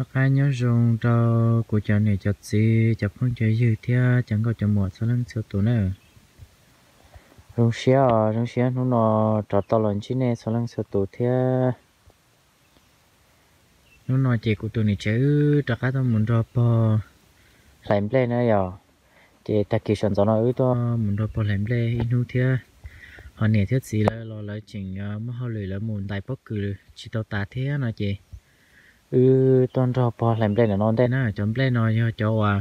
Noj qab nyob zoo rau kuv cov niam cov txiv, cov phooj cov ywg thiab cov nkauj cov muam txhua leej txhua tus na. Zoo siab os, zoo siab hnub no rov tau los ntsib nej txhua leej txhua tus thiab. Hnub no ces kuv tus niam tsev wb rov qab tuaj mus nrog pog hlais nplej na yom. Ces tag kis sawv ntxov no wb tuaj mus nrog pog hlais nplej ib hnub thiab, ho niam thiab txiv lawv los lawv tseem muaj hauj lwm lawv mus ntais pob kws tsis tau tas thiab no ces wb tuaj nrog pog hlais nplej ntawm no ntej na. Cov nplej no yog cov uas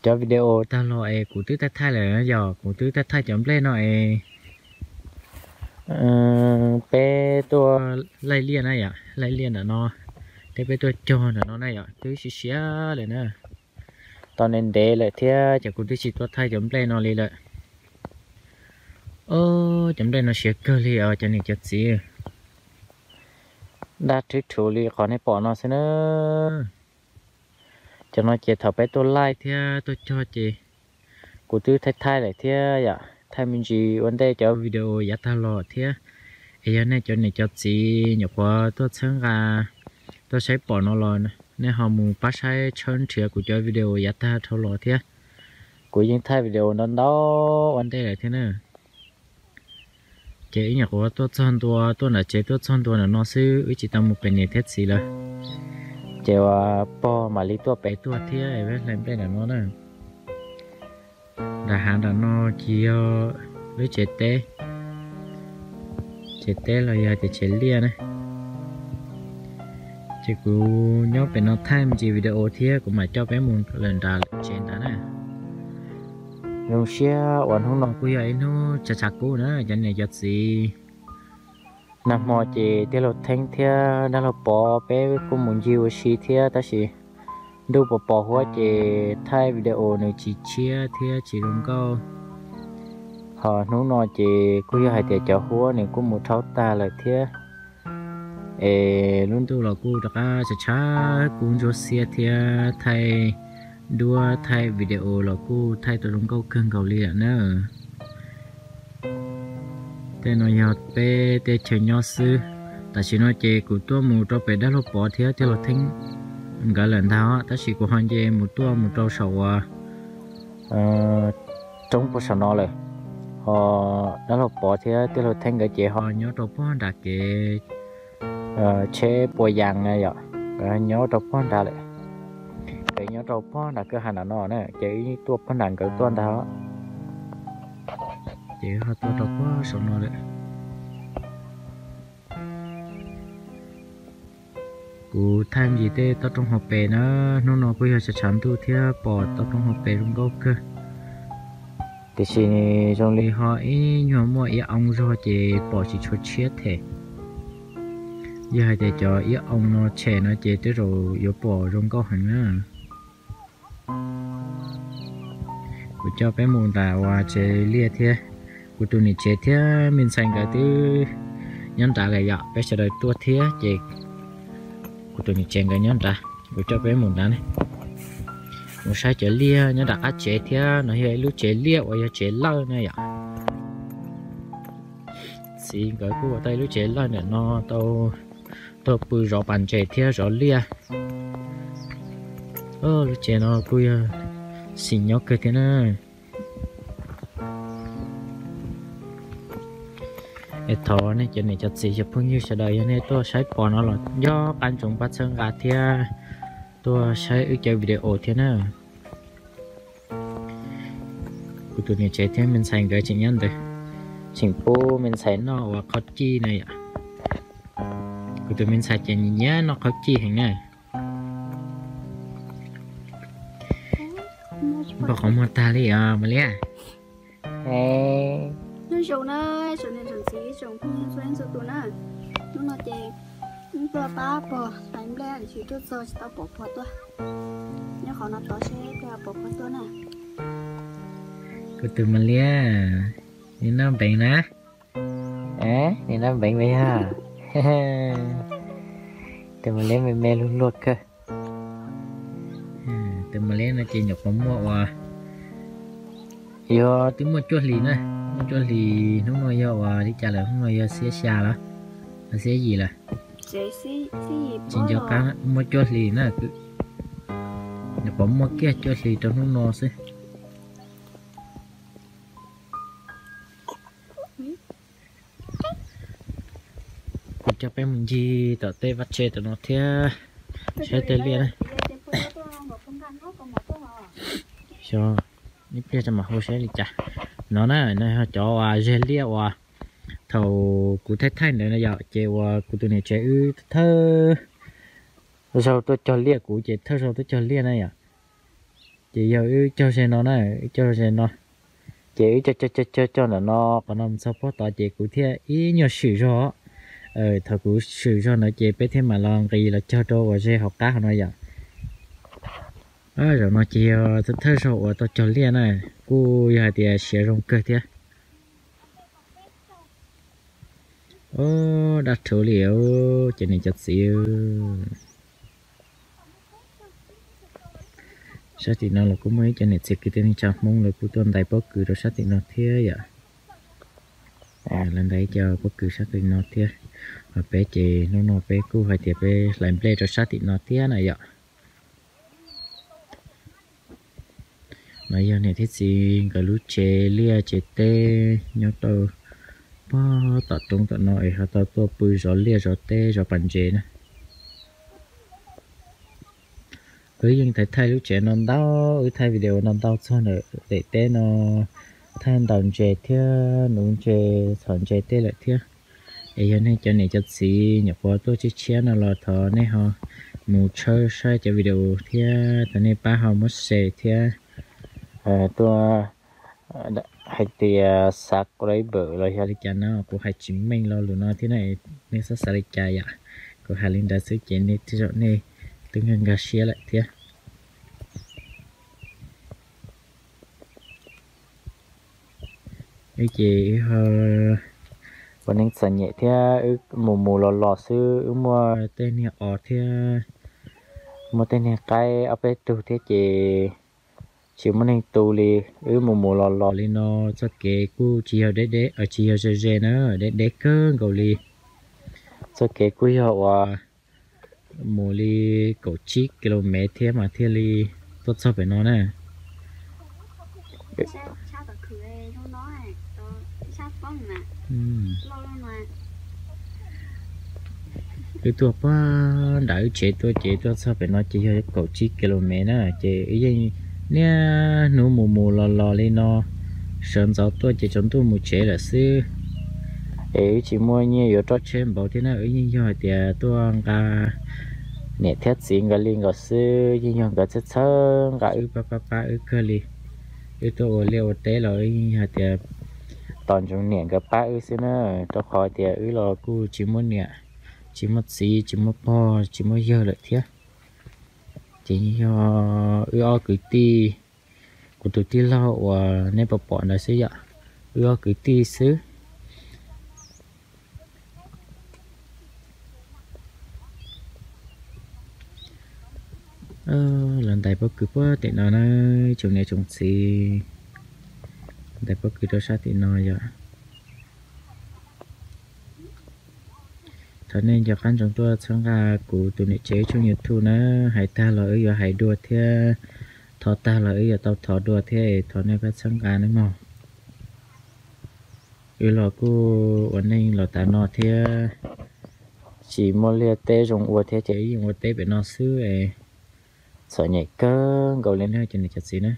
cov video tag los es kuv twb thaij thaij lawm yom, kuv twb thaij thaij cov nplej no es peb tuaj laij liaj na yom, laij liaj ntawm no thiab peb tuaj cog ntawm no na yom, twb siav siav lawm na. Tau ntev ntev lawm thiab ces kuv twb tsis tuaj thaij cov nplej no li lawm. Os, cov nplej no siav kawg li os cov niam cov txiv. Daj rhwv rhuv li qhov nej pom no xwb na. Cov no ces thaum peb tuaj laij thiab tuaj cog ces kuv twb thaij thaij lawm thiab yom, thaij me ntsis ua ntej cov video yav tag los thiab. Es yog nej cov niam cov txiv nyuam qhuav tuaj txhawb nqa, tuaj saib pom no los nej ho mus pab saib tshawb nrhiav kuv cov video yav tag dhau los thiab. Kuv yeej thaij video ntau ntau ua ntej lawm thiab na. Ces ib nyuam qhuav tuaj txog ntua, tuaj nram tsev tuaj txog ntua ntawm no xwb, wb tsis tau mus pem niam thiab txiv lawm. Ces uas pog mam li tuaj pem tuaj thiab, peb hlais nplej ntawm no na. Nram hav nram no ces yog lub tsev teb, tsev teb los yog tias tsev liaj na. Ces kuv nyob pem no thaij me ntsis video thiab kuv mam coj peb mus lawm nram tsev nrad na. Zoo siab uas hnub no kuj yog ib hnub tshav tshav kub na cov niam cov txiv. Nag hmo ces tij laug Theeb thiab dab laug Pov peb kuj mus ncig ua si thiab tab sis ntuj pos pos huab ces thaij video nws tsis tshiab thiab tsis zoo nkauj. Ho hnub no ces kuj yog hais tias cov huab nws kuj mus rhaub tag lawm thiab. Es lub ntuj los kuj rov qab tshav tshav kub ntsuab xiab thiab thaij duab thaij video los kuj thaij tau zoo nkauj kawg nkaus li lawm na. Tej no yog peb teb chaws nyob xwb. Tam sim no ces kuv tuaj mus rau pem dab laug Pov thiab tij laug Theeb nkawd lawm ntag, tab sis kuv ho nce mus tuaj mus rau saum uas roob puag saum no lawm. Ho dab laug Pov thiab tij laug Theeb nkawd ces ho nyob rau puag nram kev tsheb pua yas na yom, nkawd nyob rau puag nrad lawm. Nkawd nyob rau puag nram kwj ha nram no na, ces wb tuaj puag nram nkawd tuaj ntag. Ces ho tuaj rau puag saum no lawm. Kuv thaij me ntsis tej toj roob hauv pes na, hnub no kuj yog tshav tshav ntuj thiab pom toj roob hauv pes zoo nkauj kawg. Tiam sis zoo li ho ib nyuag muaj ib oo zog ces pom tsis tshua tshiab them. Yog hais tias cov ib oo no tshem no ces tej zaum yuav pom zoo nkauj heev na. Kuv coj peb mus nram uas tsev liaj thiab. Kuv tus niam tsev thiab me ntxhais nkawd twb nyob nrad lawm yom, peb sawv daws tuaj thiab ces kuv tus niam tsev nkawd nyob nrad, kuv coj peb mus nrad ne. Mus saib cov liaj nyob nram qab tsev thiab, no yog ib lub tsev liaj uas yog tsev lawj na yom. Txiv nkawd kuj ua tau ib lub tsev lawj ntawm no tau tuaj pw zov pas ntses thiab zov liaj. Lub tsev no kuj yog xis nyob kawg thiab na. Es thov nej cov niam cov txiv cov phooj ywg sawv daws yog nej tuaj saib pom no los nco qab ntsoov pab txhawb nqa thiab tuaj saib wb cov video thiab na. Kuv tus niam tsev thiab me ntxhais nkawd tseem nyob ntawd, tseem pub me ntxhais noj ua qhov cij na yom. Kuv tus me ntxhais ces nyiam noj qhov cij heev na. Npog qhov muag tag li os Mas Liab. Nyob zoo na, tsoom niam tsoom txiv tsoom phooj ywg txhua leej txhua tus na. Hnub no ces wb tuaj pab pog hlais nplej tiam sis tuaj txog tsis tau pom pog tuaj. Nyob qhov no tod seb puas pom pog tuaj na. Kuv tus Mas Liab, nws noj npeev na. Nws noj npeev mas yog. Tus Mas Liab me me luag luag kawg. Tus Mas Liab no ces nyuam qhuav muaj uas yog twb muaj cuaj hlis na, muaj cuaj hlis, hnub no yog uas li cas lawm, hnub no yog xiab xya lawm, xiab yim lawm. Tsev xib, xib yim tsis nco qab muaj cuaj hlis na, nyuam qhuav muaj kiag cuaj hlis rau hnub no xwb. Kuv coj peb mus ncig tom tej vaj tse tom no thiab, saib tej liaj na. Xyov ib pliag tso mam hu saib li cas. No na, no yog cov uas zeg liaj uas thaum kuv thaij thaij ntawd no yom, ces uas kuv tus niam tsev wb thawj zaug tuaj cog liaj, kuv ces thawj zaug tuaj cog liaj na yom. Ces yog wb cog ze no na, wb cog ze no, ces wb cog cog cog cog cog ntawm no, qhov no mus txog pob tod ces kuv thiaj ib nyuag swm zog. Thaum kuv swm zog ntawd ces peb thiaj mam los nqis los cog rau uas ze hauv qab hauv no yom. Zaum no ces yog thawj zaug uas tau cog liaj na, kuj yog hais tias siav zoo kawg thiab. Daj rhuv li cov niam cov txiv. Sab tim no los kuj muaj ib cov niam txiv kwv tij neej tsa Hmoob lawv kuj tuaj ntais pob kws rau sab tim no thiab yom. Lawv ntais ib co pob kws sab tim no thiab. Ho peb ces hnub no peb kuj hais tias peb hlais nplej rau sab tim no thiab na yom. No yog niam thiab txiv nkawd lub tsev liaj tsev teb nyob rau pog tom roob tom no es ho tau tuaj pw zov liaj zov teb zov pas ntses na. Wb yeej thaij thaij lub tsev no ntau, wb thaij video no ntau txog ntawm daim teb no, thaij ntaus ntses thiab nuv ntses txhom ntses tej lawm thiab. Es yog nej cov niam cov txiv nyuam qhuav tuaj tshiab tshiab no los thov nej ho mus tshawb saib cov video thiab thov nej pab ho muab share thiab tuaj hais tias subscribe los yog li cas no, kuv hais tsis meej lo lus no thiab na, nej txhob xav li cas yom. Kuv hais li ntawd xwb ces nej tej zaum nej twb nkag nkag siab lawm thiab. Wb ces wb ho ua neej txom nyem thiab wb mus mus los los xwb, wb muaj tej niag os thiab muaj tej niag qaib ob peb tug thiab ces tsis muaj neeg tu li. Wb mus mus los los li no txoj kev kuj tsis yog deb deb, tsis yog ze ze na, deb deb kawg nkaus li. Txoj kev kuj yog uas mus li kaum tsib ki lo mev thiab mas thiaj li tuaj txog pem no na. Wb tuaj puag nram wb tsev tuaj ces tuaj txog pem no ces yog kaum tsib ki lo mev na, ces wb yeej niaj hnub mus mus los los li no, sawv ntxov tuaj ces tsaus ntuj mus tsev lawm xwb. Es wb tsis muaj nyiaj yuav roj tsheb npaum thiab na, wb yeej yog hais tias tuaj nqa niam thiab txiv nkawd li nkaus xwb, yeej yog nkawd txhawb txhawb nqa wb pab pab pab wb kawg li. Wb tuaj ua liaj ua teb los wb yeej yog hais tias tos ntsoov niam nkawd pab wb xwb na, rau qhov tias wb los kuj tsis muaj niam, tsis muaj txiv, tsis muaj pog, tsis muaj yawg lawm thiab. Ces yog wb ob kwv tij, kuv tus tij laug uas nej pom pom ntawd xwb yom, wb ob kwv tij xwb. Lawv ntais pob kws puag tim no na, tsoom niam tsoom txiv, ntais pob kws rau sab tim no yom. Thov nej nco qab ntsoov tuaj txhawb nqa kuv tus niam tsev tshooj YouTube na, hais tag los wb yuav hais dua thiab, thov tag los wb yuav tau thov dua thiab, thov nej pab txhawb nqa nawb mog. Wb los kuj ua neej los tas no thiab, tsis muaj liaj teb zoo ua thiab ces wb yeej ua teb pem no xwb es txom nyem kawg nkaus li na cov niam cov txiv na.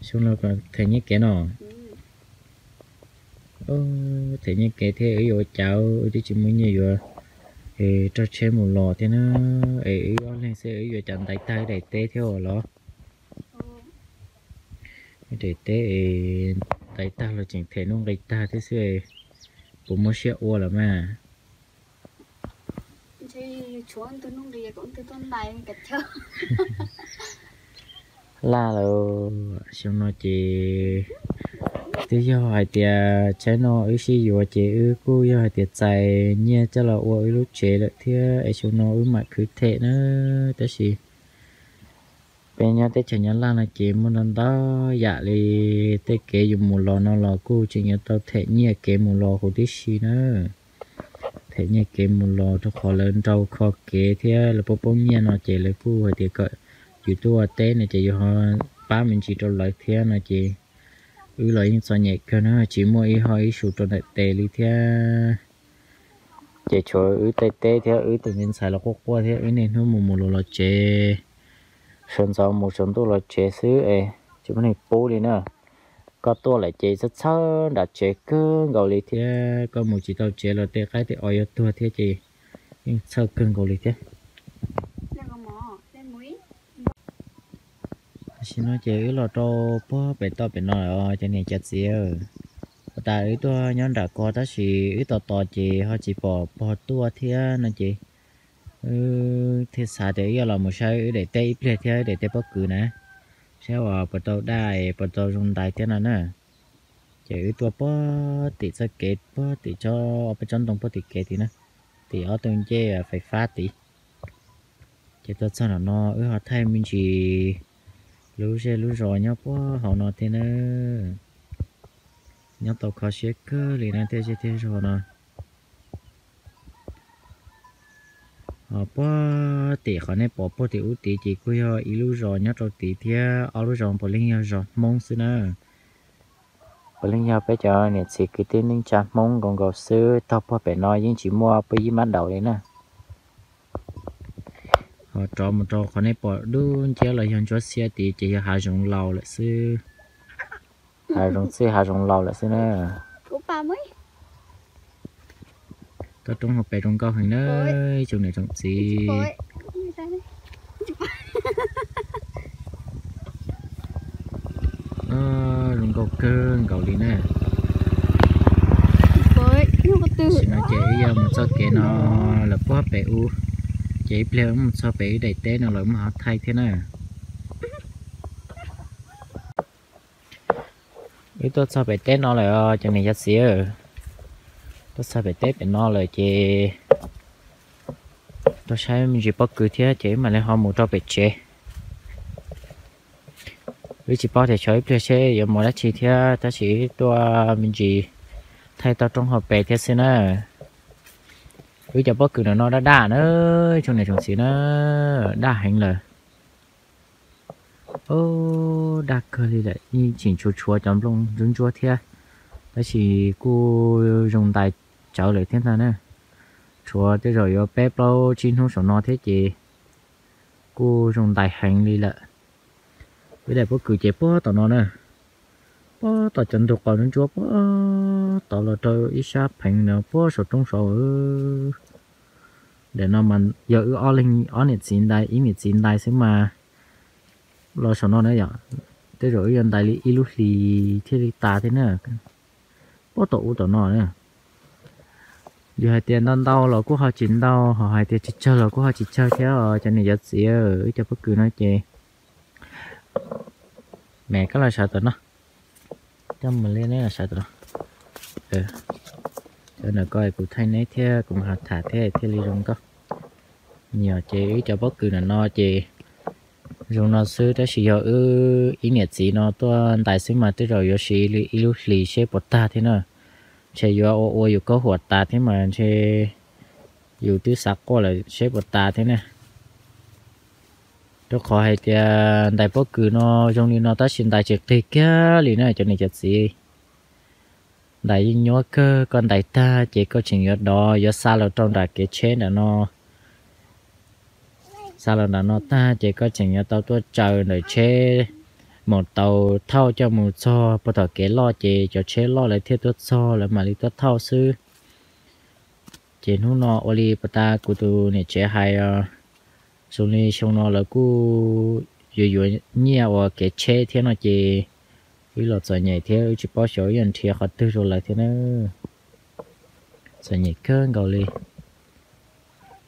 Xyoo no them nyiaj kev no. Them nyiaj kev thiab wb yuav ua cas, wb twb tsis muaj nyiaj yuav roj tsheb mus los thiab na. Es wb ob leeg xwb wb yuav cas ntais tag daim teb thiab los? Daim teb es ntais tag los tseem them nuj nqis tag thiab xwb, puas muaj siab ua lawm mas. Laj lawm, xyoo no ces twb yog hais tias tsheb no wb sib yuav ces wb kuj yog hais tias txais nyiaj coj los ua wb lub tsev lawm thiab es xyoo no wb mam khwv them na. Tab sis Peb nyob teb chaws Nyab Laj no ces muaj ntau ntau yam li, tej kev yus mus los no los kuj tseem yuav tau them nyiaj kev mus los huv tib si na. Them nyiaj kev mus los rau qhov lawv nrau kho kev thiab lawv poob poob nyiaj no ces lawv kuj hais tias kom yus tuaj ua teb no ces yus ho pab me ntsis rau lawv thiab no ces wb los yeej txom nyem kawg na, tsis muaj ib hoj ib su rau ntawm tes li thiab. Ces tshuav wb tej teb thiab wb tus me ntxhais los quaj quaj thiab wb niaj hnub mus mus los los tsev, sawv ntxov mus sawv ntuj los tsev xwb es tsis muaj neeg pub li na. Koj tuaj lawm ces txhawj txhawj nram tsev kawg nkaus li thiab, koj mus tsis tau tsev los tej qaib tej os yuav tuag thiab ces yeej txhawj kawg nkaus li thiab. Tam sim no ces wb los rau puag pem toj pem no lawm os cov niam cov txiv. Ua tas wb tuaj nyob nram ko tab sis wb tos tos ces ho tsis pom pog tuaj thiab no ces wb thiaj xav tias wb yuav los mus saib wb daim teb ib pliag thiab wb daim teb pob kws na, saib uas puas tau daj es puas tau zoo ntais thiab no na. Ces wb tuaj puag tim txoj kev puag tim tsob, ob peb tsob ntoo puag tim kev tim na, tim ob tug ncej fais fab tid. Ces tuaj txog nram no wb ho thaij me ntsis lub zej lub zos nyob puag hauv no thiab na. Nyob tau kho siab kawg li na tej zej tej zos no. Ho puag tim qhov nej pom puag tim ub tid ces kuj yog ib lub zos nyob rau tid thiab, ob lub zos puav leej yog zos Hmoob xwb na. Puav leej yog peb cov niam txiv kwv tij neej tsa Hmoob nkaus nkaus xwb, tog puag pem no yeej tsis muaj puag ib mab daus li na. Ho rov mus rau qhov nej pom dub nciab los yog ntsuab xiab tid ces yog hav zoov laus lawm xwb. Hav zoov txwj hav zoov laus lawm xwb na. Toj roob hauv pes zoo nkauj heev na, tsoom niam tsoom txiv. Zoo nkauj kawg nkaus li na. Tam sim no ces wb yuav mus txoj kev no lawm puag pem ub, ces ib pliag wb mus txog pem wb daim teb no lawm wb mam ho thaij thiab na. Wb tuaj txog pem teb no lawm os cov niam cov txiv. Tuaj txog pem teb pem no lawm ces tuaj saib me ntsis pob kws thiab ces wb mam li ho mus rau pem tsev. Wb tsis paub tias xyov ib pliag seb yuav mus dab tsi thiab tab sis wb tuaj me ntsis thaij toj roob hauv pes thiab xwb na. Wb cov pob kws no no daj daj na, tsoom niam tsoom txiv na, daj heev lawm. Daj kawg li lawm, yeej tseem tshuav tshuav cov nplooj ntsuab ntsuab thiab, tab sis kuj zoo ntais tsawv lawm thiab ntag na. Tshuav tej zaum yuav peb plaub tsib hnub saum no thiab ces kuj zoo ntais heev li lawm. Wb daim pob kws ces puag tom no na, puag tom cov ntug qos ntsuab ntsuab puag tod los rau ib sab pheev no puag saum roob saud. Ntawm no mas yog wb ob leeg, ob niam txiv ntais ib niam txiv ntais xwb mas los saum no na yom, tej zaum wb yuav ntais li ib lub hlis thiaj li tas thiab na. Puag tom ub tom no na. Yog hais tias ntau ntau los kuj ho tsis ntau, ho hais tias tsawg tsawg los kuj ho tsis tsawg thiab os cov niam cov txiv. Wb cov pob kws no ces me koj los sawv tom no, coj mus li neb los sawv tom no. Cov ntawm ko kuv thaij neb thiab kuv mam ho tham thiab thiaj li zoo nkauj. Yog ces wb cov pob kws ntawm no ces zoo no xwb tab sis yog wb ib niam txiv no tuaj ntais xwb mas tej zaum yuav siv li ib lub hlis seb puas tag thiab na. Ntshe yuav ua ua yus kaub huam tas thiab mas ntshe yus twb xav quaj lawm seb puas tas thiab na. Rau qhov hais tias ntais pob kws no zoo li no tab sis ntais tsis qig kiag li na cov niam cov txiv. Ntais yeej nyuab kawg, koj ntais tag ces koj tseem yuav dov yuav xa los rau nram kev tsheb nram no. Xa los nram no tag ces koj tseem yuav tau tuaj tsaws ntawm tsheb maum taus thauj coj mus txog puag tom kev loj ces cov tsheb loj lawv thiaj tuaj txog lawv mam li tuaj thauj xwb. Ces hnub no ua li puas tas kuv tus niam tsev hais os, zoo li xyoo no lawv kuj yuav yuav nyiaj ua kev tsheb thiab no ces wb los txom nyem thiab wb tsis paub xyov wb yuav nrhiav qhov twg rau lawv thiab na. Txom nyem kawg nkaus li.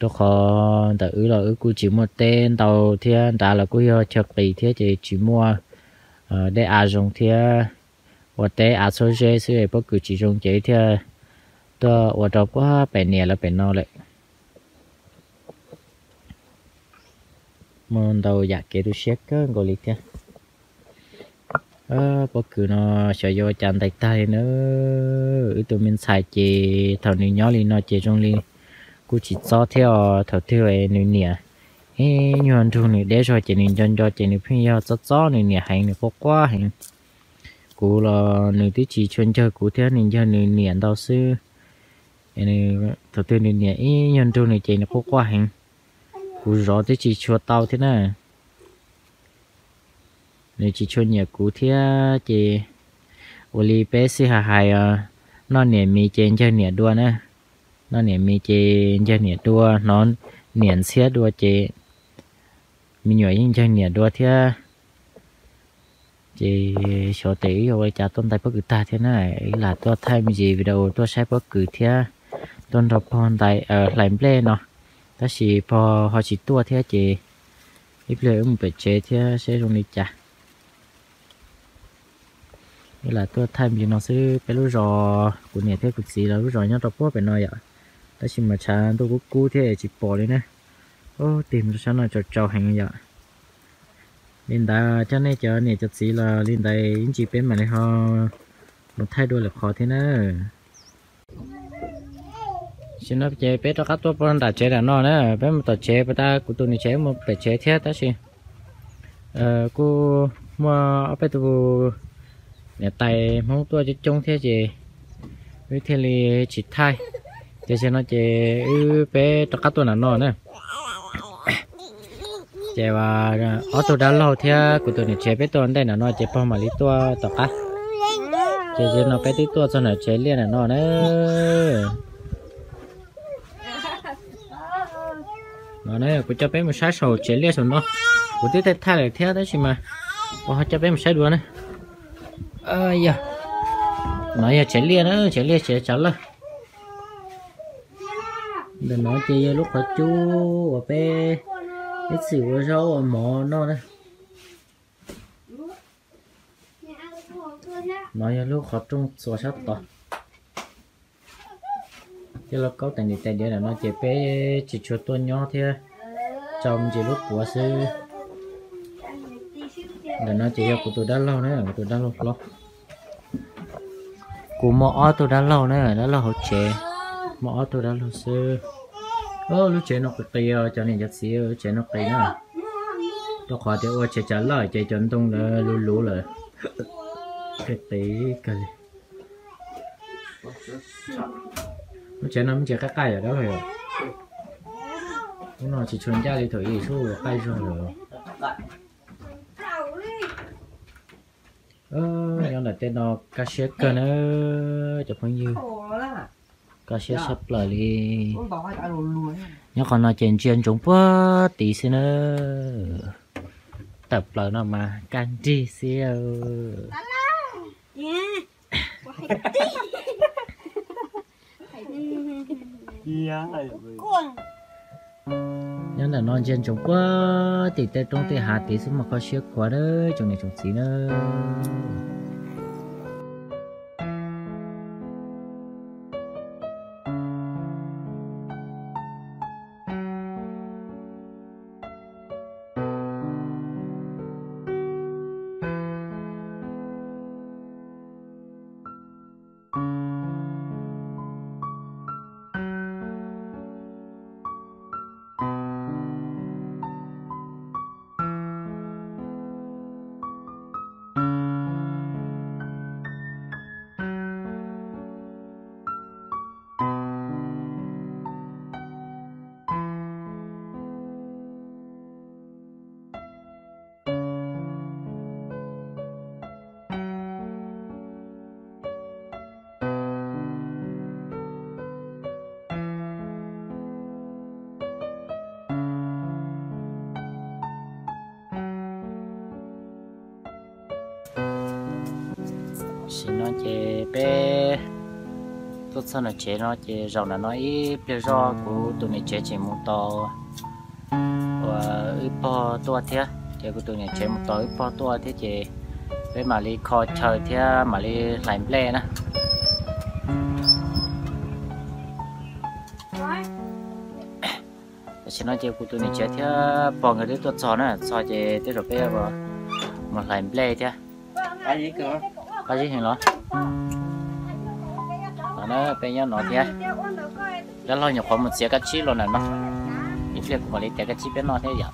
Rau qhov ntawm wb los wb kuj tsis muaj teb ntau thiab nrad los kuj yog chaw qis thiab ces tsis muaj dej av zoo thiab. Ua teb av txhua zeb xwb es pob kws tsis zoo ces thiaj tuaj ua rau puag pem niam lawv pem no lawm. Muaj ntau yam kev tu siab kawg nkaus li thiab. Pob kws no xyov yuav ua cas ntais tag li na. Wb tus me ntxhais ces thaum nws nyob li no ces zoo li kuj tsis txob thiab os. Thaum twg nws niam ib nyuag nrug nws deb zog ces nws nco nco ces nws pheej yog txob txob nws niam heev, nws quaj quaj heev. Kuv los nws twb tsis tshua ncawg kuv thiab, nws ncawg nws niam ntau xwb. Thaum twg nws niam ib nyuag nrug nws ces nws quaj quaj heev. Kuv zov twb tsis tshua tau thiab na. Nws tsis tshua nyiam kuv thiab ces ua li peb xij hais hais os, noj niam mis ces ncawg niam dua na. Noj niam mis ces ncawg niam dua, hnov niam ntxhiab dua ces me nyuam yeej ncawg niam dua thiab. Ces xyov tes wb yuav ua li cas tuaj ntais pob kws tag thiab na. Wb lam tuaj thaij me ntsis video tuaj saib pob kws thiab tuaj nrog pog ntais hlais nplej no, tab sis pog ho tsis tuaj thiab ces ib pliag wb mus pem tsev thiab saib zoo li cas. Wb lam tuaj thaij me ntsis no xwb. Peb lub zos, kuv niam thiab kuv txiv lawv lub zos nyob rau puag pem no yom, tab sis mas tshav ntuj kub kub thiab tsis pom li na. Ub, tig mus rau sab no tsaus tsaus heev yom. Li ntawd coj nej cov niam cov txiv los li ntawd ib ntsis peb mam li ho mus thaij dua lwm qhov thiab na. Tam sim no ces peb rov qab tuaj puag nram tsev nram no na, peb mus tom tsev puas tas kuv tus niam tsev mus pem tsev thiab tab sis kuj muaj ob peb tus niam tais Hmoob tuaj coob coob thiab ces wb thiaj li tsis thaij. Ces tam sim no ces wb peb rov qab tuaj nram no na. Ces ob tug dab laug thiab kuv tus niam tsev peb tuaj ntej nram no ces pog mam li tuaj tom qab. Ces tam sim no peb twb tuaj txog nram tsev liaj nram no na. No na, kuv coj peb mus saib saum tsev liaj saum no. Kuv twb thaij thaij lawm thiab tab sis mas kuv ho coj peb mus saib dua na. Yog, no yog tsev liaj na, tsev liaj tsev tsav lawj. Ntawm no ces yog lub qhov cub uas peb ib txwm ua zaub ua mov noj na. No yog lub qhov rooj txuas sab tod. Tej lauj kaub tais niam tais diav ntawm no ces peb tsis tshua tuaj nyob thiab, tso me ntsis lub puav xwb. Ntawm no ces yog kuv tus dab laug na, kuv tus dab laug hlob. Kuv muaj ob tug dab laug na, dab laug hauv tsev, muaj ob tug dab laug xwb. Lub tsev no qis qis, cov niam cov txiv, lub tsev no qis na. Rau qhov tias ua tsev tsav lawj ces cov ntoo ntawd luv luv lawm, qis qis kawg li. Lub tsev no me ntsis qaij qaij yom dab laug yom. Lub no tsis tshua ncaj li thaum ub, qaij zog lawm. Nyob ntawm tej no kaj siab kawg na cov phooj ywg, kaj siab tshaj plaws li. Nyob qhov no ces ntsia ntsoov puag tid xwb na. Tawm plaws no mas kaj nrig xwb. Nyob ntawm no ntsia ntsoov puag tim tej roob tej hav tid xwb mas kho siab khuav na tsoom niam tsoom txiv na. Tam sim no ces peb tuaj txog nram tsev no ces zaum ntawm no ib pliag zoj kuv tus niam tsev tseem mus tos uas wb pog tuaj thiab, ces kuv tus niam tsev mus tos wb pog tuaj thiab ces peb mam li kho chaw thiab mam li hlais nplej na. Tam sim no ces kuv tus niam tsev thiab pog nkawd twb tuaj txog na, txog ces tej zaum peb mus hlais nplej thiab. Qab zib heev los? Peb nyob no thiab. Dab laug nyuam qhuav mus txiav kab tsib los ntawm no, ib pliag kuv mam li tiav kab tsib peb noj thiab yom.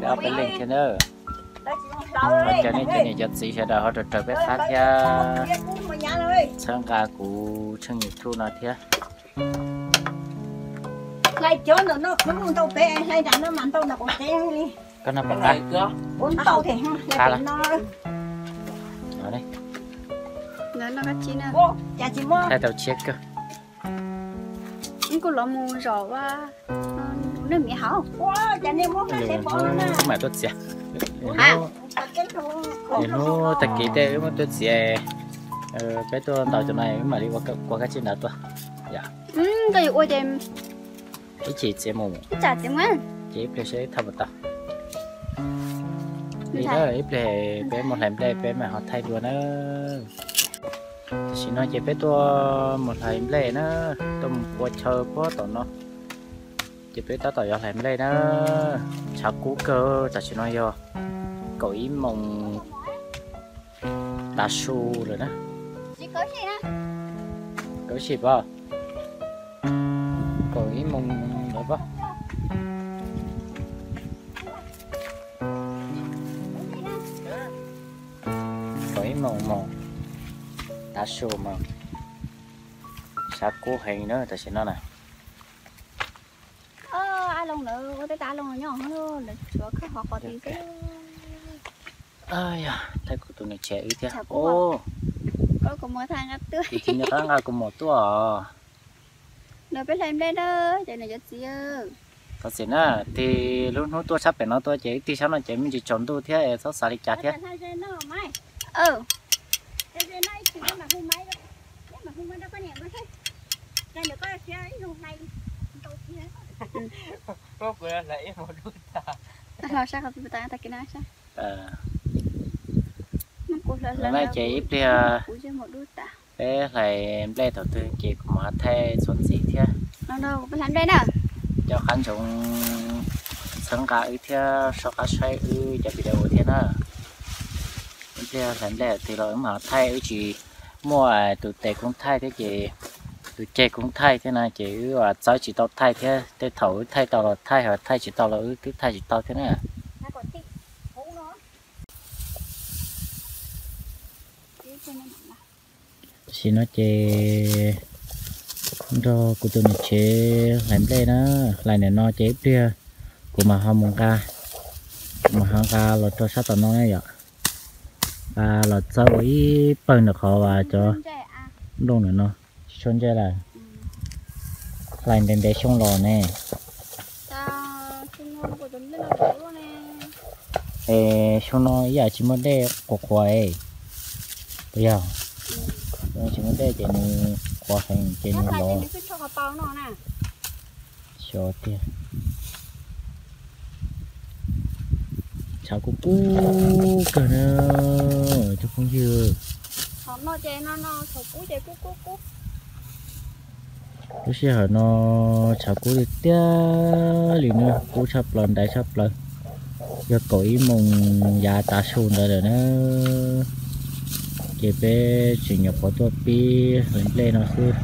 Peb ob peb leeg thiab na. Thov caw nej cov niam cov txiv sawv daws ho raws raws peb qab thiab txhawb nqa kuv tshooj YouTube no thiab. Koj noj pom qab. Thaij tau tshiab kawg. Kuj los mus zom ua neeg miv hauv. Mam tuaj txiav. Hnub tag kis tej wb muab tuaj txiav, peb tuaj ntaus cov no wb mam li ua kab tsib ntawd tuaj. Koj yuav ua ces ib chim txiav mus, ib tsam txiav mus, ces ib pliag seb thaj puas tau. Ib pliag peb mus hlais nplej peb mam ho thaij dua na. Tam sim no ces peb tuaj mus hlais nplej na, tuaj mus ua chaw puag tom no. Ces peb tab tom yuav hlais nplej na. Tshav kub kawg, tam sim no yog kaum ib moos tav su lawm na. Kaum ib moos lawm pob. Kaum ib moos moos tav su mas tshav kub heev na tam sim no na. Ab Looj lawv ua tej tas Looj nyob lawv tsuav khawb hov qhov tid xwb. Yog thaij kuv tus niam tsev wb thiab. Tig tig nyob qab nqa kaus mom tuaj os. Los peb hlais nplej na, ces nws cov txiv. Thov txim na, tig lub hnub tuaj sab pem no tuaj ces wb tig sab no ces me ntsis tsaus ntuj thiab es txhob xav li cas thiab. Hlais ib pliag, peb hlais nplej thaum twg ces kuv mam thaij txuas ntxiv thiab. Coj qab ntsoov txhawb nqa wb thiab soj qab saib wb cov video thiab na. Ib pliag hlais nplej thaum twg los wb mam thaij, wb tsis muaj tus tes koob thaij thiab ces tus ceg koob thaij thiab na ces wb txawb tsis tau thaij thiab. Tej thaum wb thaij tau los thaij, ho thaij tsis tau los wb twb thaij tsis tau thiab na. Tam sim no ces nrog kuv tus niam tsev hlais nplej na, hlais ntawm no ces ib pliag kuv mam ho mus nqa, kuv mam ho nqa los rau sab tom no na yom. Nqa los txawb ua ib pawg ntawm qhov uas cov nplooj ntawm no tsis tshua ntsej lawm. Hlais ntev ntev xyoo los ne. Es xyoo no ib yam tsis muaj dej qhuav qhuav es, puas yog? Tsis muaj dej ces nws qhuav heev ces nws lov. Xyov tiag. Tshav kub kub kawg na cov phooj ywg. Lub sij hawm no tshav kub tiag tiag li na, kub tshaj plaws ntaiv tshaj plaws. Yog kaum ib moos yav tav su ntawd lawm na, ces peb tseem nyuam qhuav tuaj pib hlais nplej no xwb.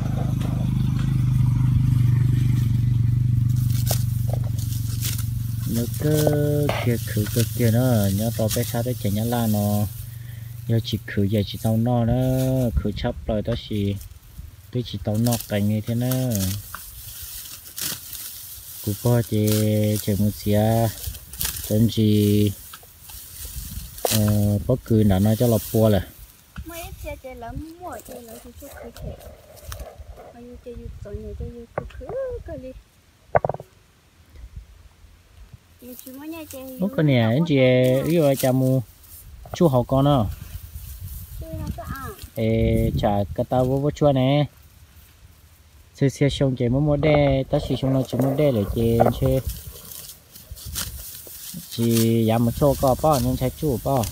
Nyob kawg kiag khwv kawg kiag na, nyob rau peb sab teb chaws Nyab Laj no, yog tsis khwv ces tsis tau noj na, khwv tshaj plaws tab sis twb tsis tau noj qees li thiab na. Kuv pog ces tseem mus txiav cov ntsis pob kws nram no coj los pua lawm. Ub, koj niam, ntsis wb yuav cas mus tsuj hauv ko no, es tsam ko taw vuab vuab tsuab ne. Txhua txhia xyoo ces muaj muaj dej tab sis xyoo no tsis muaj dej lawm ces ntshe tsis yav mus tsuj ko pob, ntshai tsuj pob.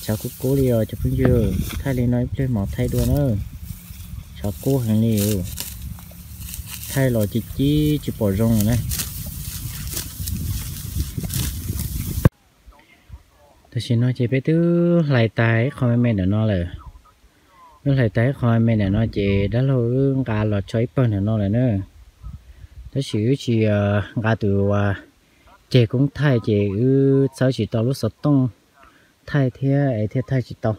Tshav kub kub li os cov phooj ywg, thaij li no ib pliag mam thaij dua na. Tshav kub heev li, thaij los ci cib tsis pom zoo na. Tam sim no ces peb twb hlais tag ib qho me me ntawm no lawm. Twb hlais tag ib qho me me ntawm no ces dab laug wb nqa los tso ib pawg ntawm no lawm na. Tab sis wb tsis nqa tus ceg koob thaij ces wb txhawb tsis tau lub xov tooj thaij thiab es thiaj thaij tsis tau.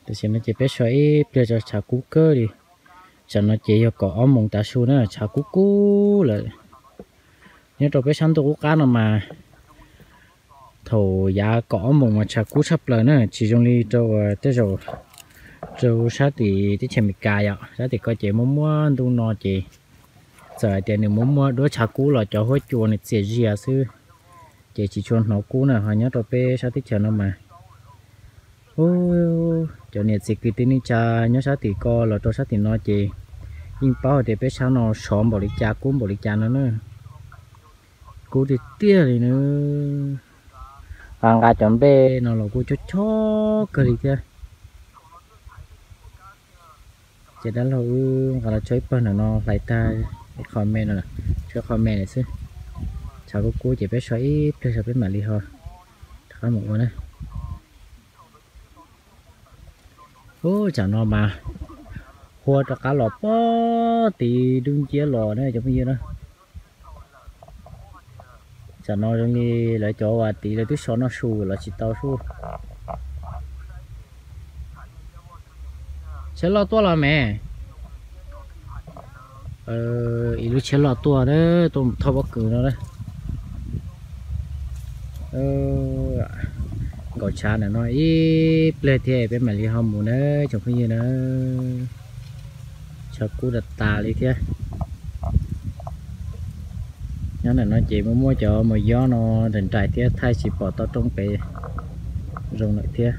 Tam sim no ces peb so ib pliag tso, tshav kub kawg li. Tsam no ces yog kaum ob moos tav su na, tshav kub kub lawm. Nyob rau peb sab ntuj qub qab no mas thaum yav kaum ob moos mas tshav kub tshaj plaws na, tsis zoo li rau tej zaum rau sab tim teb chaws Amelikas yom, sab tim ko ces muaj muaj ntuj no ces txawm hais tias nws muaj muaj duab tshav kub los cov huab cua nws txias zias xwb, ces tsis tshua hnov kub na. Ho nyob rau peb sab teb chaws no mas, cov niam txiv kwv tij neej tsa nyob sab tim ko los rau sab tim no ces yeej paub hais tias peb sab no sov npaum li cas kub npaum li cas no na. Kub tiag tiag li na. Nqa nqa cov nplej no los kuj chob chob kawg li thiab. Ces dab laug wb nqa los tso ib pawg ntawm no hlais tag ib qho me no, tso ib qho me lawm xwb. Tshav kub kub ces peb so ib pliag tso peb mam li ho rov qab mus ua na. Ub, tsam no mas hua rov qab los pog tid dub nciab los na cov phooj ywg na. Tsam no zoo li lawv cov uas tid lawv twb so noj su los tsis tau sub. Tsheb loj tuaj los me. Ib lub tsheb loj tuaj na, tuaj mus thauj pob kws no na. Nkaum tshav ntawm no ib pliag thiab peb mam li ho mus na tsoom phooj ywg na. Tshav kub tas tas li thiab. Nyob ntawm no ces muaj muaj cov mus yob no nraim nraim thiab thaij tsis pom tau roob pem zoo lawm thiab.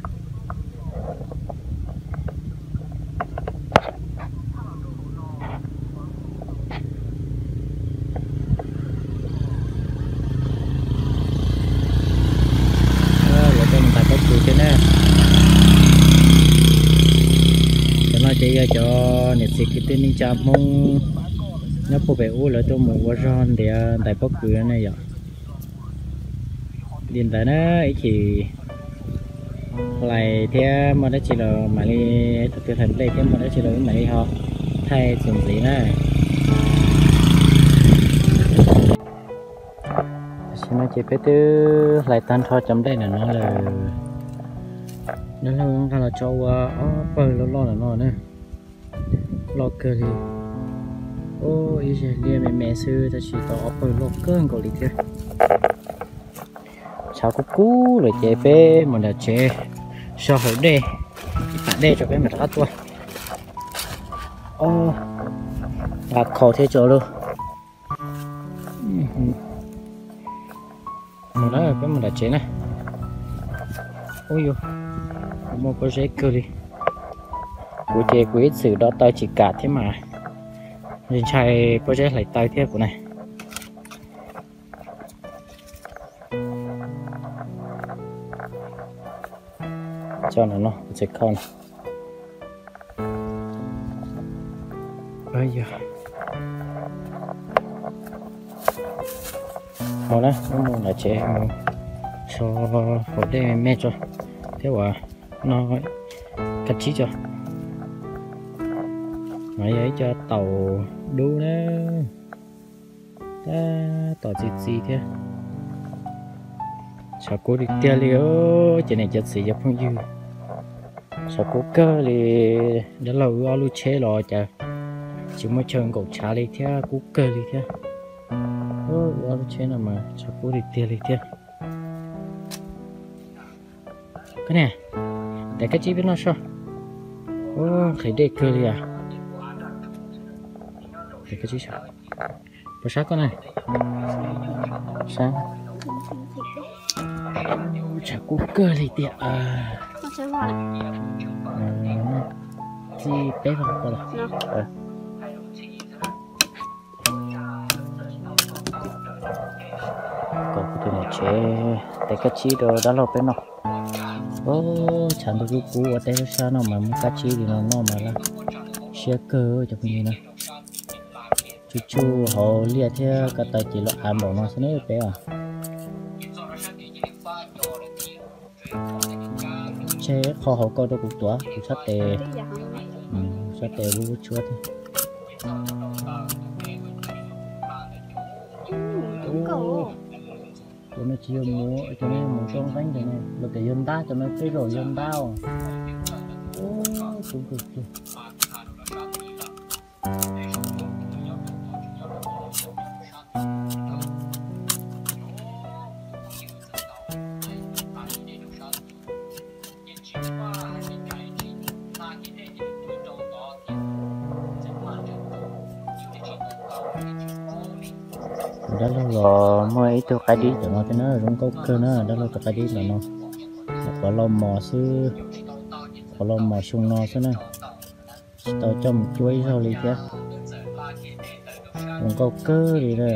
Lawv tuaj mus ntais pob kws thiab na. Cov no ces yog cov niam txiv kwv tij neej tsa Hmoob nyob puag pem ub lawv tuaj mus ua zog ntiav ntais pob kws ne yom. Li ntawd na, ib chim hlais thiab muaj dab tsi los mam li, thaum twg hlais nplej thiab muaj dab tsi los wb mam li ho thaij txuas ntxiv na. Tam sim no ces peb twb hlais tag nrho cov nplej ntawm no lawm. Dab laug nqa los tso ua ob pawg loj loj ntawm no na. Loj kawg li. Ib zag liaj me me xwb tab sis tau ob pawg loj kawg nkaus li thiab. Tshav kub kub lawm ces peb mus nram tsev so haus dej, ib pam dej tso peb mam rov qab tuaj. Nqa khau thiab tso lauj. Mus na, peb mus nram tsev na. Ub yuv, kuv muaj pob zeb kawg li. Kuv ces kuv ib txwm do taw tsis kam thiab mas ntshai pob zeb hlais taw thiab kuv na. Tso no no, kuv txiv khau no. Mus na, mus nram tsev mus so haus dej me me tso thiab uas no kab tsib tso. No yog ib co taum dub na, tab tom txi txiv thiab. Tshav kub tiag tiag li, ces niam cov txiv cov phooj ywg, tshav kub kawg li. Dab laug wb ob lub tsheb los cas tsis muaj chaw nkaum tshav li thiab, kub kawg li thiab. Wb ob lub tsheb no mas tshav kub tiag tiag li thiab. Koj niam, tais kab tsib peb noj soj. Ub, nqhis dej kawg li as. Tais kab tsib soj, puas sab koj na? Sab. Tshav kub kawg li tiag. Txij peb vog ko los. Kom kuv tus niam Tsev tes kab tsib rau dab laug peb noj. Tshav ntuj kub kub ua teb sab sab no mas muaj kab tsib li no noj mas laj siab kawg cov phooj ywg na. Tsuj tsuj hauv liaj thiab ko taw ces lub av npaum no xwb na peb os. Tseg qho hauv koj rau kuv tuav, kuv sab tes, sab tes lub tshuab thiab. Cov no tsis yog mus, cov no yog mus rau nqeeb cov no, los tias yog ntab, cov no tej zaum yog ntab os. Tub kawg kiag. Kuv dab laug los muaj ib tug qaib dib cov no thiab na, zoo nkauj kawg na, dab laug tus qaib dib ntawm no. Nyuam qhuav los mos xwb, nyuam qhuav los mos xyoo no xwb na, tsis tau coj mus cuab ib zaug li thiab. Zoo nkauj kawg li na.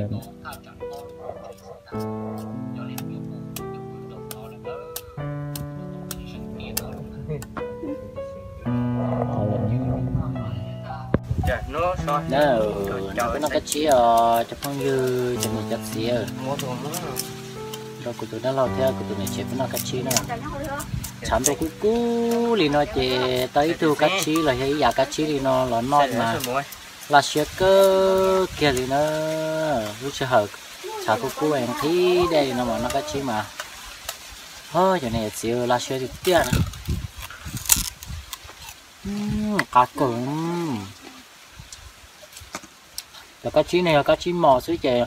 Nrog peb noj kab tsib os cov phooj ywg, cov niam cov txiv. Nrog kuv tus dab laug thiab kuv tus niam tsev peb noj kab tsib na. Tshav ntuj kub kub li no ces tau ib tug kab tsib los yog ib yav kab tsib li no los noj mas laj siab kawg kiag li na. Lub sij hawm tshav kub kub nqhis dej li no mas noj kab tsib mas, ho cov niam cov txiv laj siab tiag tiag na. Qab kawg. Cov kab tsib no yog kab tsib mos xwb ces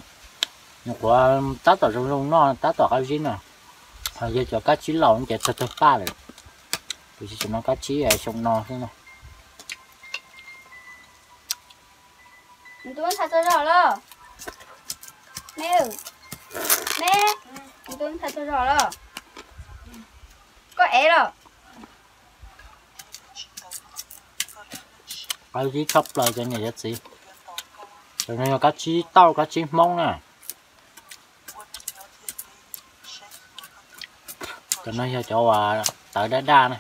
nyuam qhuav tab tom zoo zoo noj, tab tom qab zib no. Ho yog cov kab tsib laus ces tawg tawg paj lawm. Kuv tsis tshua noj kab tsib xyoo no xwb no. Nws tus ntxhais txog zog lawm. Me, me, nws tus ntxhais txog zog lawm. Koj ev lawm. Qab zib tshaj plaws cov niam cov txiv. Cov no yog kab tsib tauj kab tsib Hmoob na. Cov no yog cov uas tawv daj daj na.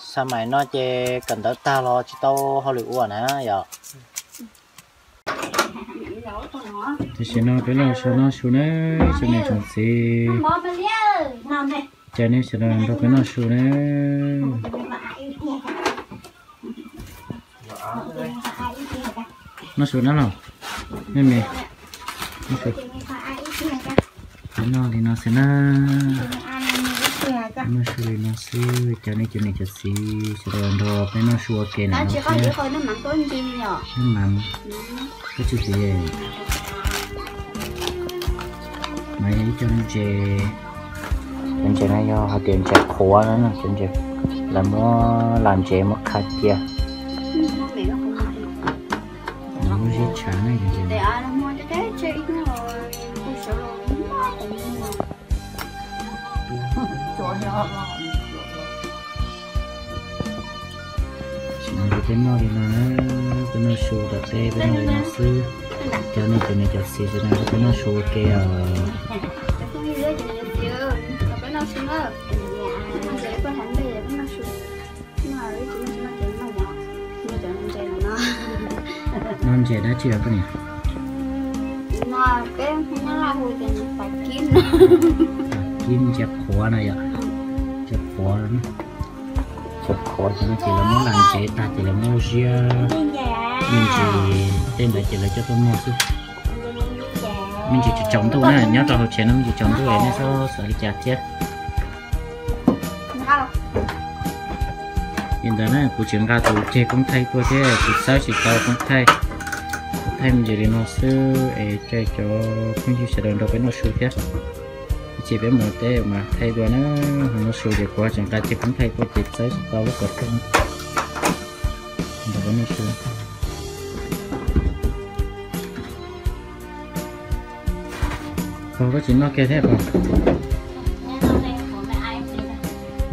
Xa mais no ces kawm ntawv tag los tsis tau hauj lwm ua na yom. Tam sim no peb los noj su na, tsoom niam tsoom txiv, caw nej sawv daws nrog peb noj su na. Noj su na los, nej me, noj su. Peb noj li no xwb na. Noj su li no xwb, caw nej cov niam cov txiv sawv daws nrog peb noj su ua ke na. Noj mas, koj tsis txiv, mas yog ib co ntses. Cov ntses no yog hais tias ntses qhuav na, cov ntses lawv muab las ntsev muab qha cia. Lawv muab ziab tshav na cov ntses no. Tam sim no peb noj li no na, peb noj su tom teb peb noj li no xwb. Caw nej cov niam cov txiv sawv daws nrog peb noj su ua ke os. Noj ntses dab tsi os koj niam? Kib ntses qhuav na yom, ntses qhuav. Ntses qhuav ces no ces lawv muab las ntsev tag ces lawv muab ziab me ntsis tej ntawd ces lawv coj tuaj muag xwb. Me ntsis tsis tsaus ntuj na, nyob rau hauv tsev no me ntsis tsaus ntuj nej txhob xav li cas thiab. Li ntawd na, kuv tsis nqa tus tseg koob thaij tuaj thiab kuv txawb tsis tau koob thaij. Kuv thaij me ntsis li no xwb es caw cov phooj ywg sawv daws nrog peb noj su thiab. Ib chim peb mus teb mas thaij dua na, ho noj su ces kuv tsis nqa tseg koob thaij tuaj ces txawb tsis tau lub xov tooj. Nrog peb noj su. Koj tsis noj kiag thiab koj?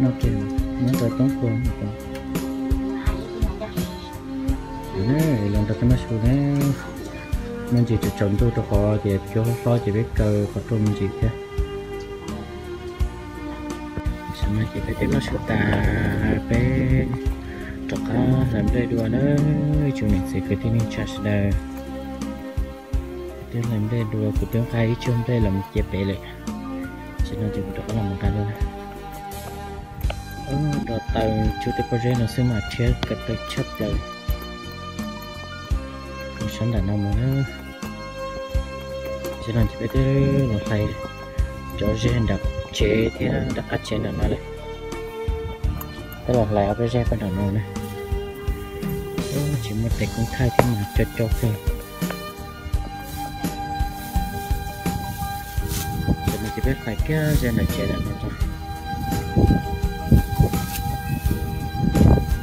Noj kiag, nyob rau toob kua. Los nrog peb noj su na. Muaj ntsis tsaus ntuj rau qhov tias cua hlob hlob ces peb kaw qhov rooj me ntsis thiab. Tam sim no ces peb twb noj su tas, peb rov qab hlais nplej dua na. Ib tsoom niam txiv kwv tij neej tsa sawv daws, twb hlais nplej dua, kuv twb nqa ib tsuag nplej los mus cia pem lawm. Tam sim no ces kuv rov qab los mus nqa dua na. Nrog taw cub tej pob zeb no xwb mas rhiab ko taw tshaj plaws. Sab nram no mus na. Tam sim no ces peb twb los hlais cov zeb nram tsev thiab nram qab tsev nram no lawm. Peb los hlais ob peb zeb peb nram no na. Tsis muaj tes koob thaij thiab mas co co kawg. Tam sim no ces peb hlais kiag zeb nram tsev nram no tso.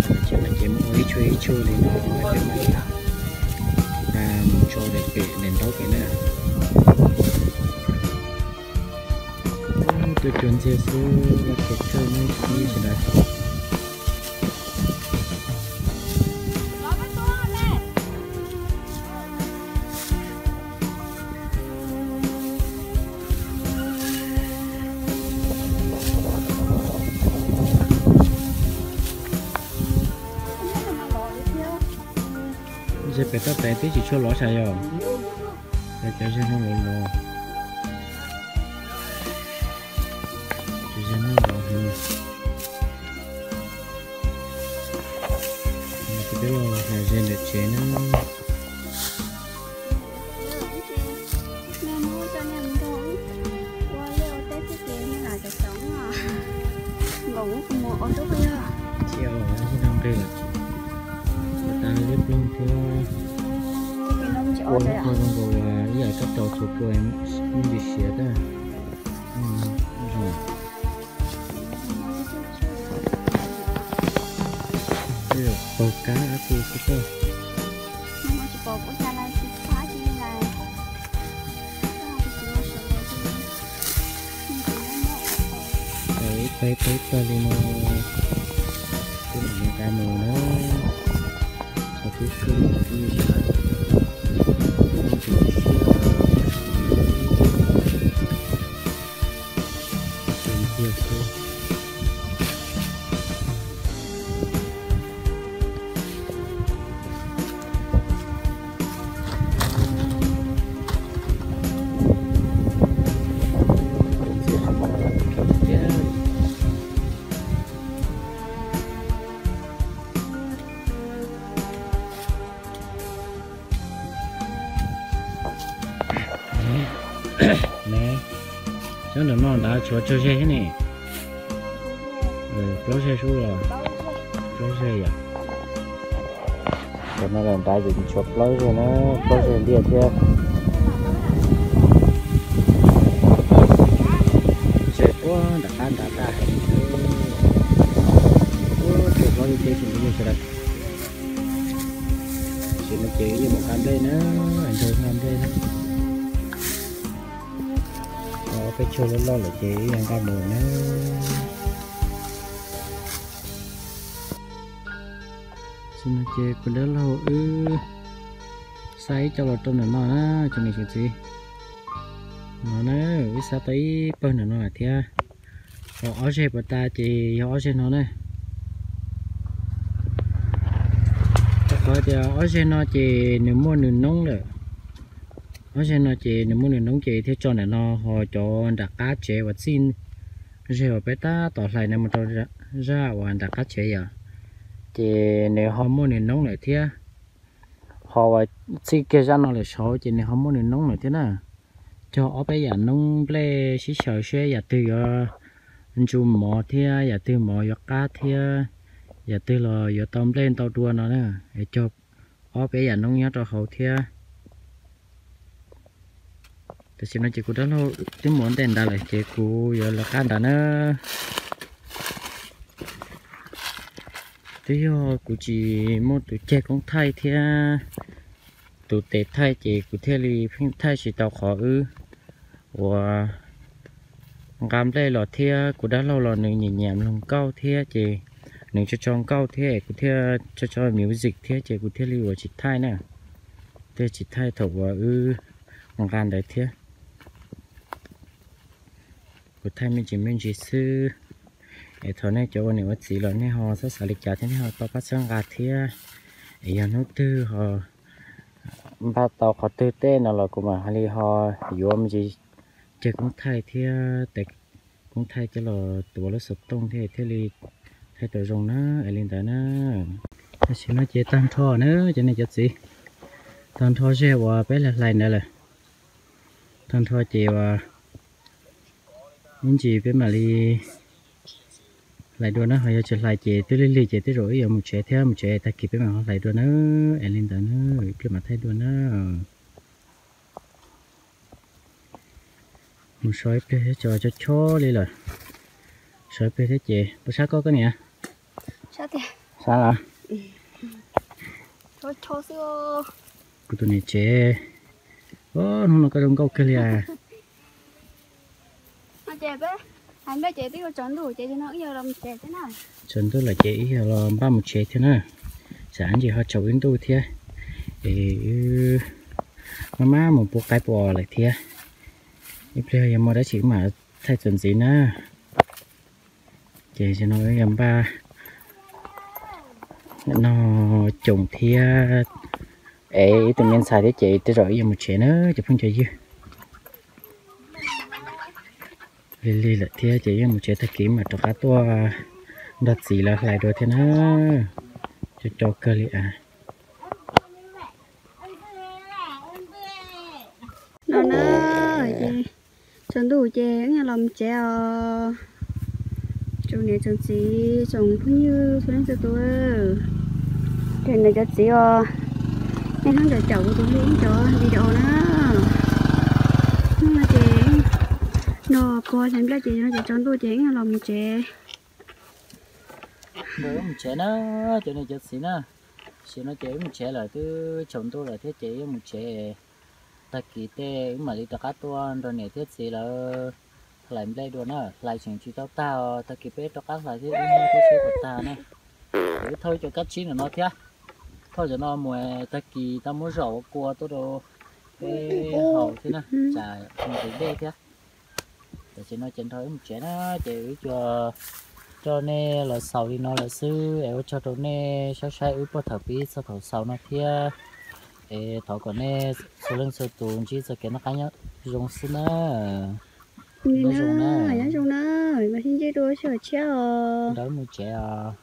Tam sim no ces muaj ib tshuaj ib tshuaj li no, peb mam li mus tso pem daim ntaub pem na. Tuaj cuag ntxiag xwb, laj khaws kawg neb ib sawv daws. Zeb pem toj pem twb tsis tshua lov sav yog, cov zeb no lov lov, cov zeb no lov heev. Ces peb los hlais zeb nram tsev na. Thiab ua ib no nplej lawm, tas liab ploog thiab. Ua ib qho zoo nkaus ib yam kab tau txhua tua, me ntsis siav tag. Zoo. Tej zaum paug kab ab tsi xwb tag. Ib pab ib pab tag li no, twb mam li nqa mus na. Qhov twb tshwj twb yam, twb tsis siav, tus ntxiag xwb. Ne, cov nram no nrad tshuav tsawg zej thiab ne? Plaub zej sub los? Plaub zej yom. Cov no nrad ces tshuav plaub zej na, plaub zej liaj thiab. Zej puag nram qab nrad tag heev. Ub, tshuav plaub zej teb tsis nti sawv daws. Tam sim no ces wb yuav mus nqa nplej na, nrog nqa nplej na. Ob peb tshuaj loj loj lawm ces wb yuav nqa mus na. Tam sim no ces kuv dab laug wb xa ib co los rau ntawm no na, tsoom niam tsoom txiv. No na, wb xa tau ib pawg ntawm no lawm thiab. Ho ob zej puas tas ces yog ob zej no na. Rau qhov tias ob zej no ces nws muaj nws noob lawm. Ob zej no ces nws muaj nws noob ces thiaj tso ntawm no, ho cov nram qab tsev uas txij zej uas peb tab tom hlais no mus rau zaj uas nram qab tsev yom, ces nws ho muaj nws noob lawm thiab. Ho uas txij kiag zaj no lawm saud ces nws ho muaj nws noob lawm thiab na. Cog ob peb yam noob nplej sib xyaw seb yam twg yuav ntsu mov thiab yam twg mov yuav qab thiab yam twg los yuav tau nplej ntau dua no na. Es cog ob peb yam noob nyob rau hauv thiab. Tam sim no ces kuv dab laug twb mus ua ntej nrad lawm ces kuv yuav lawv qab nrad na. Twb yog kuv tsis muaj tus ceg koob thaij thiab tus tes thaij ces kuv thiaj li pheej thaij tsis tau qhov wb uas nqa nplej los thiab kuv dab laug los nws nyiam nyiam mloog nkauj thiab ces Nws tso tso nkauj thiab kuv thiaj tso tso music thiab ces kuv thiaj li ua tsis thaij na. Thiaj tsis thaij thaum uas wb nqa ntawd thiab. Kuv thaij me ntsis me ntsis xwb. Es thaum nej cov ua niam ua txiv los nej ho txhob xav li cas thiab nej ho tau pab txhawb nqa thiab. Es yog hnub twg ho npaj tau qhov twg tej no los kuv mam li ho yuav me ntsis ceg koob thaij thiab tes koob thaij coj los tuav lub xov tooj thiab thiaj li thaij tau zoo na. Es li ntawd na. Tam sim no ces tag nrho na cov niam cov txiv, tag nrho zej uas peb hlais hlais ntawd lawm. Tag nrho ces uas ib ntsis peb mam li hlais dua na, ho yog tsis hlais ces twb lig lig ces tej zaum wb yuav mus tsev thiab, mus tsev tag kis peb mam ho hlais dua na. Es li ntawd na, ib pliag mam thaij dua na. Mus so ib pliag thiab tso chob chob li lawm. So ib pliag thiab ces puas sab koj koj niam? Sab los? Kuv tus niam tsev. Hnub no koj zoo nkauj kawg li as. Tsaus ntuj lawm ces wb yog los npaj mus tsev thiab na. Tsam ib ntsis ho tsaus wb ntuj thiab. Es wb maj maj mus pub qaib pub os lawm thiab. Ib pliag yog muaj dab tsi wb mam thaij txuas ntxiv na. Ces no wb yog npaj no coom thiab. Es ib tug me ntxhais thiab ces tej zaum wb yuav mus tsev na cov phooj cov ywg. Lig lig lawm thiab ces yuav mus tsev, tag kis mam rov qab tuaj nrog txiv lawv hlais dua thiab na. Cov cov kawg li as. No na, ces tsaus ntuj ces wb los mus tsev os. Tsoom niam tsoom txiv tsoom phooj ywg txhua leej txhua tus, ces niam cov txiv os, nej hnub ncaum caum kuv tus hlub cov video na. Hnub no ces no pog hlais nplej ces no ces tsaus ntuj ces wb los mus tsev. Wb mus tsev na, cov niam cov txiv na. Tam sim no ces wb mus tsev lawm, twb tsaus ntuj lawm thiab ces wb mus tsev. Tag kis tej wb mam li rov qab tuaj nrog niam thiab txiv lawv hlais nplej dua na, hlais tseem tsis tau tag os, tag kis peb rov qab hlais thiab wb muab tib sub kom tag na. Ces wb thauj cov kab tsib no thiab, thauj cov no mus tag kis tau muab zom ua kua tuaj rau peb haus thiab na, tsam nqhis dej thiab. Tam sim no ces nrog wb mus tsev na, ces wb coj nej los xaus li no lawm xwb es ua tsaug rau nej saib saib wb puag thaum pib txog thaum xaus no thiab. Es thov kom nej txhua leej txhua tus ntsib txoj kev noj qab nyob zoo xwb na. Nyob zoo na, nyob zoo na, mam sib ntsib dua sij hawm tshiab os. Nrog wb mus tsev os.